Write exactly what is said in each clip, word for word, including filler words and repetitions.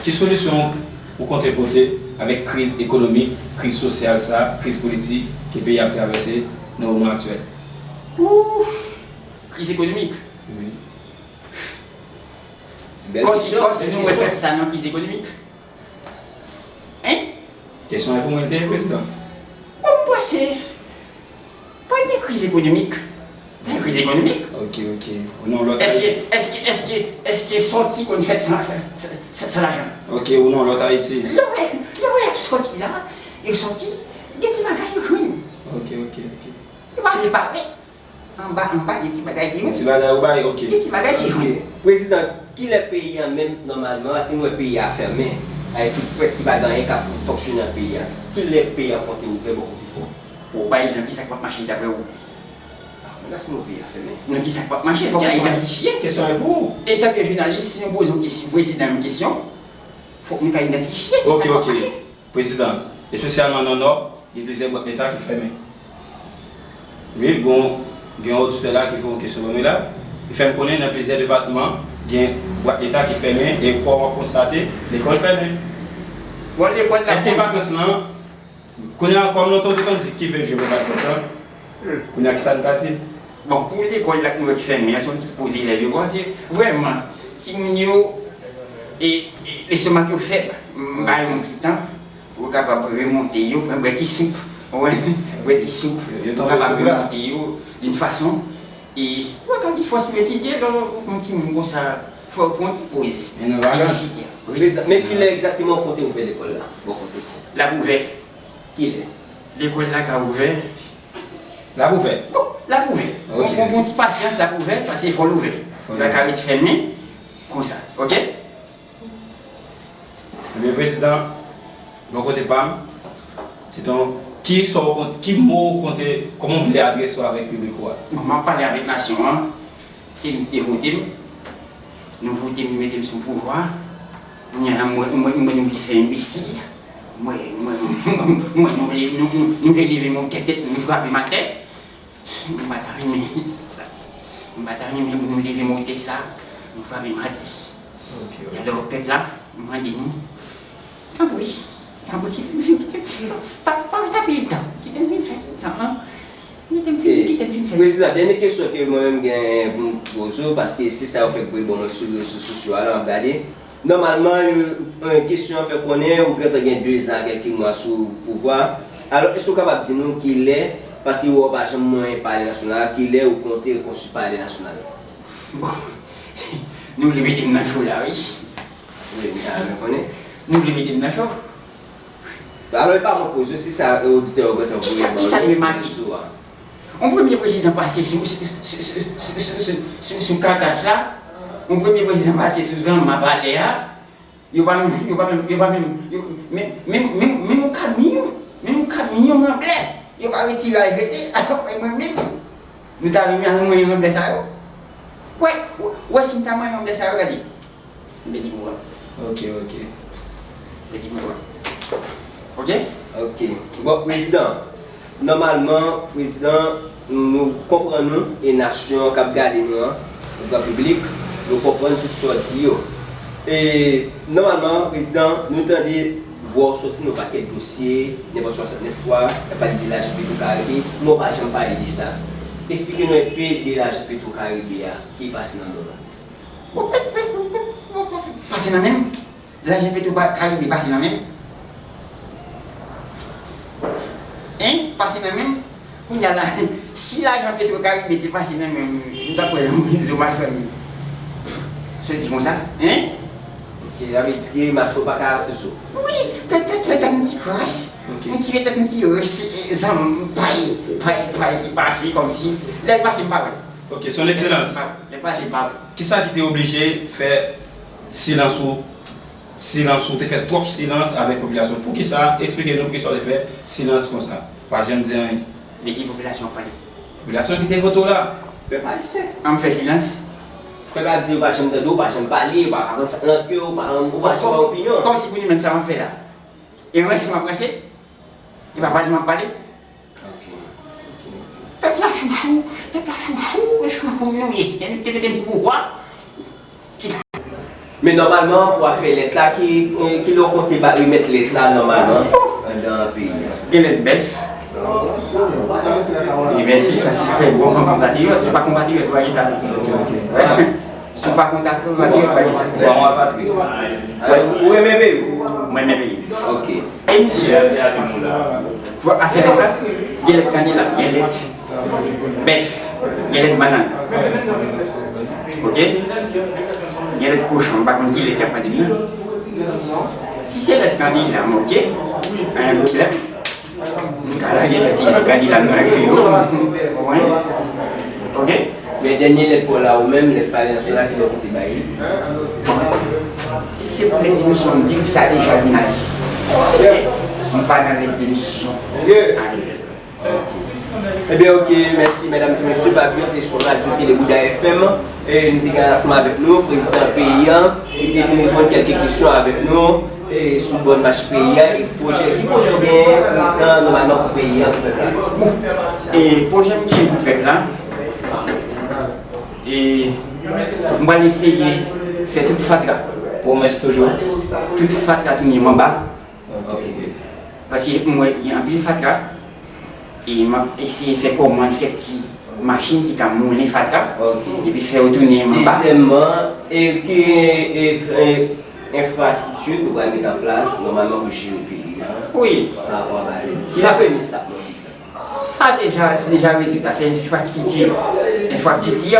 Ki solisyon ou konte pote avèk kriz ekonomik, kriz sosyal sa, kriz politik ke peyi a ap travèse nan moman aktyèl? Ouf! Kriz ekonomik? Wi. Kòmsi, kòmsi nou wè pèp sa nan kriz ekonomik? Hein? Kesyon an pou mwen, te prezidan. Bon, m panse, pa gen kriz ekonomik. Pa gen kriz ekonomik. Ok, ok. Ou nan lòt Èske, èske, èske, èske sòti konn fèt san, san, san, san, san lajan? Ok, ou nan lòt Ayiti. Lè w wè, lè w wè y ap sòti la, yo sòti, gen ti bagay yo jwenn. Ok, ok, ok. Yo pa vle parèt. Anba, anba, gen ti bagay ki Gen ti bagay ou bay, ok. Gen ti bagay ki jwenn. Prezidan, kilè peyi a menm nòmalman, paske nou wè peyi a fèmen, ay tout prèske pa gen anyen k ap fonksyone nan peyi a. Kilè peyi a konte ouvè bò kote w? Ou pa egzanp, kisa k p ap mache daprè ou? Ah, men la se nou peyi a fèmen. Non, kisa k p ap mache, fòk nou idantifye. Kesyon e pou ou. Etanke jounalis, si nou poze yon kesyon, prezidan yon kesyon, fòk nou ka idantifye kisa Ok, k p ap ok. mache. Prezidan, espesyalman nan Nò, gen plizyè bwat leta ki fèmen. Wi, bon, gen yon oditè la ki voye yon kesyon ban mwen la. Li fè m konnen nan plizyè depatman, gen bwat leta ki fèmen e kòm w ap konstate, lekòl fèmen. Bon, lekòl la Èske vakans lan, kounye a, kòm lontan ou te konn di ki ven jen pou pase tan, kounye a, kisa n ka di? Bon, pou lekòl la k nou wè k fèmen an, se yon ti poz elèv yo, bon, se vrèman, timoun yo, e, e lestomak yo fèb, m ba yo yon ti tan, pou yo kapab remonte yo, bwè, bwè ti soup, ou wè, bwè ti soup, Yo pou tanpe kapab soup la. Remonte yo d'une façon, e, ou wè, ka gen fòs pou etidye, lè w pran timoun konsa, fò w pran ti poz. E nan vakans. Etidye. Prezidan, men kilè egzakteman w konte ouvè lekòl la? Bò kote w? L ap ouvè. Kilè? Lekòl la ka ouvè. L ap ouvè. Bon, l ap ouvè. Ok. Bon, bon, ti pasyans, l ap ouvè, paske fò l ouvè. Fò l L pa ka ouvè. Ret fèmen, konsa, ok? Ebyen, prezidan, bò kote pa m, se ton, ki sa w konte, ki mo w konte, kòman w vle adrese w avèk piblik ou a? Bon, m ap pale avèk nasyon an, se nou ki te vote m, nou vote m, nou mete m sou pouvwa, kounye a la, m wè, m wè, m wè nou vle fè enbesil, m wè, m wè, m wè nou vle, nou, nou, nou vle leve m otè tèt, nou frape m atè. M pa ta renmen sa. M pa ta renmen pou nou leve m otè sa, nou frape m atè. Ok, ok. Alò, pèp la, m mande nou, tanpri, tanpri, kite m fin, kite m fin, pa, pa, pa pèdi tan, kite m fin fè ti tan an. Kite m fin, kite m fin fè. Prezidan, dènye kesyon ke mwen menm gen pou m poze w, paske se sa yo fèk voye ban mwen sou rezo sosyo a la, m ap gade. Nòmalman, yo, e, kesyon an fè konnen ou gentan gen de zan a kèlke mwa sou pouvwa. Alò, èske w kapab di nou kilè, paske ou wè w pa janm manyen Palè Nasyonal la, kilè ou konte rekonstwi Palè Nasyonal la? Bon, nou vle mete m nan cho la, wi. Wi, m ta renmen konnen. Nou vle mete m nan cho. Alò, e pa mwen poze, se sa, e, oditè yo gentan voye ban nou sou rezo a. Yon premye prezidan pase sou, sou, sou kakas la, yon premye prezidan pase sou zanma palè a, yo pa menm, yo pa menm, yo pa menm, yo, menm, menm, menm, menm yon kamyon, menm yon kamyon ranblè, yo pa retire al jete, alò mwen menm, nou ta renmen al manyen ranblè sa yo? Wè, wè si m ta manyen ranblè sa yo, gade. M pèdi pouvwa. Ok, ok. M pèdi pouvwa. Ok? Ok. Bon, prezidan, nòmalman, prezidan, nou konprann nou, e nasyon an k ap gade nou an, nou pran piblik, nou konprann tout sa w di yo. E, nòmalman, prezidan, nou tande vwa w sòti nan yon pakèt dosye, nenpòt swasantnèf fwa, y ap pale de lajan Petro Caribe, men w pa janm pale de sa. Esplike nou enpe de lajan Petro Caribe a, ki pase nan men w la. Pase nan men m. Lajan Petro Caribe pase nan men m. Hein? Pase nan men m. Kounye a la, si lajan Petro Caribe te pase nan men m, m t ap wè zo machwè m soti konsa. Hein? Ok, sa vle di ke machwè w pa ka zo. Wi, petèt, petèt yon ti kras. Yon ti, petèt yon ti rès, e, zanm pay, pay, pay ki pase kòmsi. Lè l pase, m pa wè. Ok, son ekselans. Lè l pase, m pa wè. Kisa ki te oblije fè silans ou, silans ou te fè twòp silans avèk popilasyon? Poukisa? Eksplike nou poukisa w te fè silans konsa. Pa janm di anyen. De ki popilasyon w ap pale? Popilasyon ki te vote w la. Pèp ayisyen. An m fè silans? Pèp la di yo pa janm tande w, pa janm pale, yo pa rann sa nan kè w, pa, ou pa janm bay opinyon. Kòmsi pou nou menm sa m ap fè la. E ranse m ap ranse? E pa pale m ap pale? Ok. Pèp la chouchou, pèp la chouchou, e chouchou nou ye. E nou te mete m sou pouvwa. Ki Men nòmalman, pou afè lèt la, ki, ki lè w konte ba remèt lèt la nòmalman anndan peyi a? Gen lèt bèf. Gen bèf, si sa se fè bon konpatriyòt, si w pa konpatriyòt, ou pa gen sa. Ok, ok. Si w pa konpatriyòt, ou pa gen sa. Bon, ou apatrye. Ou renmen peyi w? Mwen renmen peyi m. Ok. E misye, pou afè lèt la, gen lèt kandila, gen lèt bèf, gen lèt bannann. Ok? Gen lèt kochon, m pa konn ki lèt y ap mande m nan. Si se lèt kandila, m ok, pa gen pwoblèm. M ka lage lèt kandila m nan jwe yo. Ou konprann? Ok? Men dènye lèt pa w la, ou menm, lèt pa w la, se la ki lè w konte bay li. Si se pou lèt demisyon, m di w sa deja vin ayisyen. Ok? M pa nan lèt demisyon. Ebyen, ok, mèsi, medam e mesye, pa bliye, te sou Radyo Tele Bouda F M, e nou te gen ansanm avèk nou, prezidan peyi a, ki te vin reponn kèlke kesyon avèk nou, e sou bòn mach peyi a, e pwojè, ki pwojè w genyen, prezidan, nòmalman pou peyi a, pou pèp la? Bon, e pwojè m genyen pou pèp la, e m pral eseye fè tout fatra. Pwomès toujou. Tout fatra tounen m anba. Ok. Paske m wè gen anpil fatra, e m ap eseye fè kòmand kèk ti machin ki ka moulen fatra, ok, epi fè yo tounen anba. Dezyèmman, e ki, e, e, enfrastrikti ke w pral met an plas nòmalman pou jere peyi a? Wi. Pa rapò a bagay yo. Ki sa, premye sa k manke sa? Sa deja, se deja rezoud. Afè enfrastrikti, enfrastrikti,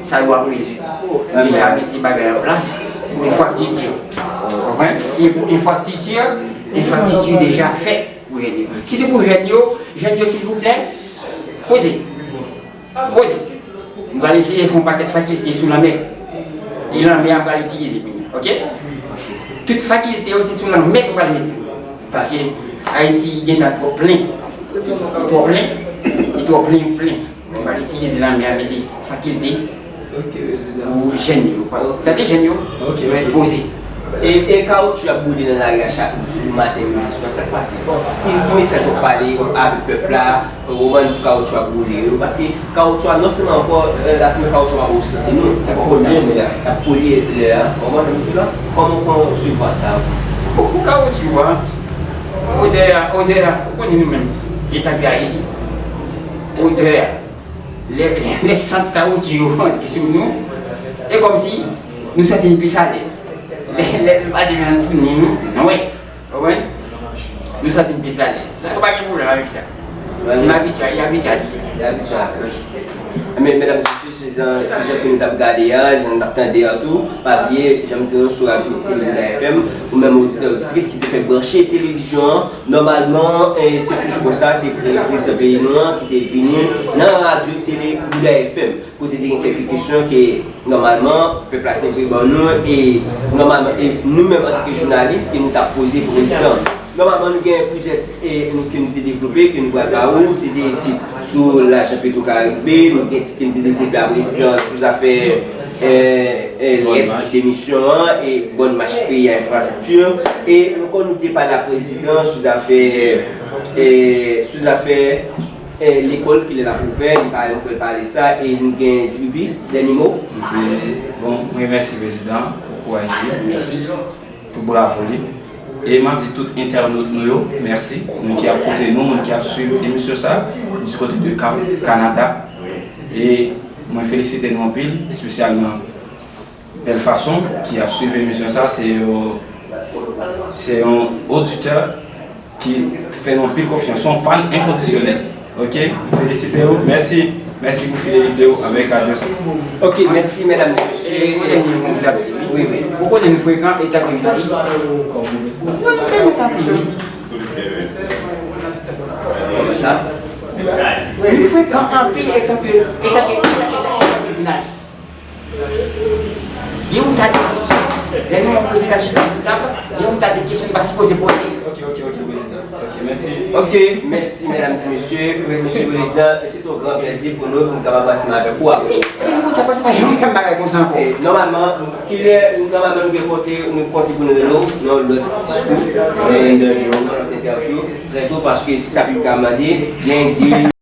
sa yo ap rezoud. Deja mete bagay an plas pou enfrastrikti. Konprann? Si e pou enfrastrikti, enfrastrikti deja fèt pou jèn yo. Si te pou jèn yo, jèn yo, silvouplè, poze. Poze. Nou pral eseye fè yon pakèt fakilte sou lanmè. E lanmè a pral itilize kounye a, ok? Tout fakilte yo, se sou lanmè nou pral mete. Paske Ayiti gentan twò plen. Li twò plen. Li twò plen, plen. Nou pral itilize lanmè a mete fakilte. Ok, prezidan. Pou jèn yo. Tande jèn yo. Ok, ok. Poze. E, e kawotchou ap boule nan lari a chak jou, maten, midi, swa, sa k pase? Ki, ki mesaj w ap pale avèk pèp la, ou konprann, pou kawotchou ap boule yo? Paske kawotchou a non sèlman ankò, e, lafimen kawotchou a oksijene nou, l ap polye lè a. L ap polye lè a. Ou konprann sa m di w la? Kòman, kòman w resevwa sa? Bon, pou kawotchou a, odè a, odè a, ou konnen nou menm, leta peyi a, odè a, lè, lè sant kawotchou yo antre sou nou, e kòmsi nou santi n plis alèz. Lè, lè nou pase nan tounen nou, nou wè. Ou konprann? Nou santi n plis alèz. Sa pa gen pwoblèm avèk sa. Si m abitye, li abitye a di sa. Li abitye a. Wi. Men, medam, mesye, se jan, se jan ke nou t ap gade a, jan n t ap tande a tou, pa bliye, jan m di nou sou Radyo Tele Bouda F M, ou menm oditè, oditris ki te fèk branche televizyon an, nòmalman, e, se toujou konsa, se pre-, prezidan peyi nou an ki te vini nan Radyo Tele Bouda F M. Kote te gen kèk kesyon ke, nòmalman, pèp la te voye ban nou, e, nòmalman, e nou menm, antanke jounalis, ke nou t ap poze prezidan. Nòmalman, nou gen plizyè tit, e, nou, ke nou te devlope, ke nou pral ba ou, se te tit sou lajan Petro Caribe, nou gen tit ke nou te devlope a prezidan sou zafè, e, e, lèt demisyon an, e, bòn mach peyi a, enfrastrikti, e, nou konn nou te pale a prezidan sou zafè, e, sou zafè, e, lekòl, kilè l ap ouvè, li pa, li pa pale sa, e nou gen Zipipi, dènye mo. Ok, bon, mwen remèsye prezidan pou kouraj li, mèsi pou bravo li. E m ap di tout entènot nou yo, mèsi. Moun ki ap koute nou, moun ki ap swiv emisyon sa, di kote de Ka-, Kanada. E mwen felisite nou anpil, espesyalman Bèl Fason ki ap swiv emisyon sa, se yon, se yon oditè ki fè nou anpil konfyans, se yon fan enkondisyonèl. Ok? M felisite w. Mèsi. Mèsi pou fidelite w avèk radyo sa. Ok, mèsi, medam, mesye. E, yon dènye mo m t ap di, wi. Wi, wi. Ou konnen nou frekan, eta de Malis. Kòm ou vle sa. Mwen, mwen, mwen, mwen, mwen. Kòman sa? Nou frekan anpil, eta de, eta de, eta de, eta de Malis. Gen yon ta de kesyon. Lè nou wè yon prezidan chita sou tab, gen yon ta de kesyon li pa sipoze poze. Ok, ok, ok, prezidan. Ok, mèsi. Ok, mèsi, medam e mesye, mesye prezidan. E se yon gran plèzi pou nou, pou nou kapab ansanm avèk ou apre. E nou konsa, paske pa janm fè yon bagay konsa ankò. E, nòmalman, kilè, nòmalman, nou gen konte, nou konte pou nou rele w nan yon lòt diskou, nan yon lòt entèvyou, trè to, paske se sa piblik la mande, byen di.